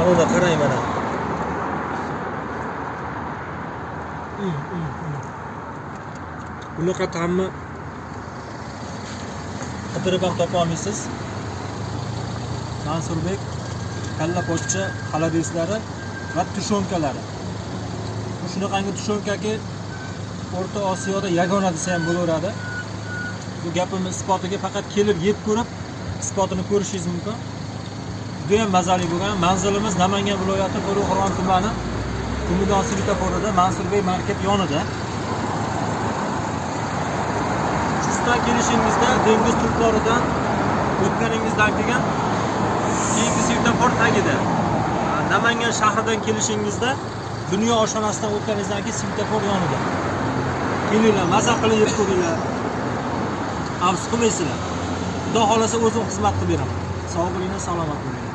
Mana uni qarang mana. Bunaqa ta'mni qidirib ham topa olmaysiz. Mansurbek kalla pochcha xaladeslari va tushonkalari. Bu shunaqangi tushonkaki O'rta Osiyoda yagona desa ham bo'laveradi. Bu gapimiz isbotiga faqat kelib yeb ko'rib isbotini ko'rishingiz mumkin. Juda ham mazali bo'lgan. Manzilimiz Namangan viloyati Qo'rg'on tumani Kumidon svetoforida Mansurbek market yonida. Chustdan kelishingizda dengiz tulporidan o'tganingizdan keyin keyingi svetofor tagida. Namangan shahridan kelishingizda Dunyo oshxonasidan o'tganingizdan keyin svetofor yonida. Kelinglar, maza qilib yeb ko'ringlar. Afsus qilmaysizlar. Xudo xohlasa o'zim xizmat qilib beraman. Sog' bo'linglar, salomat bo'linglar.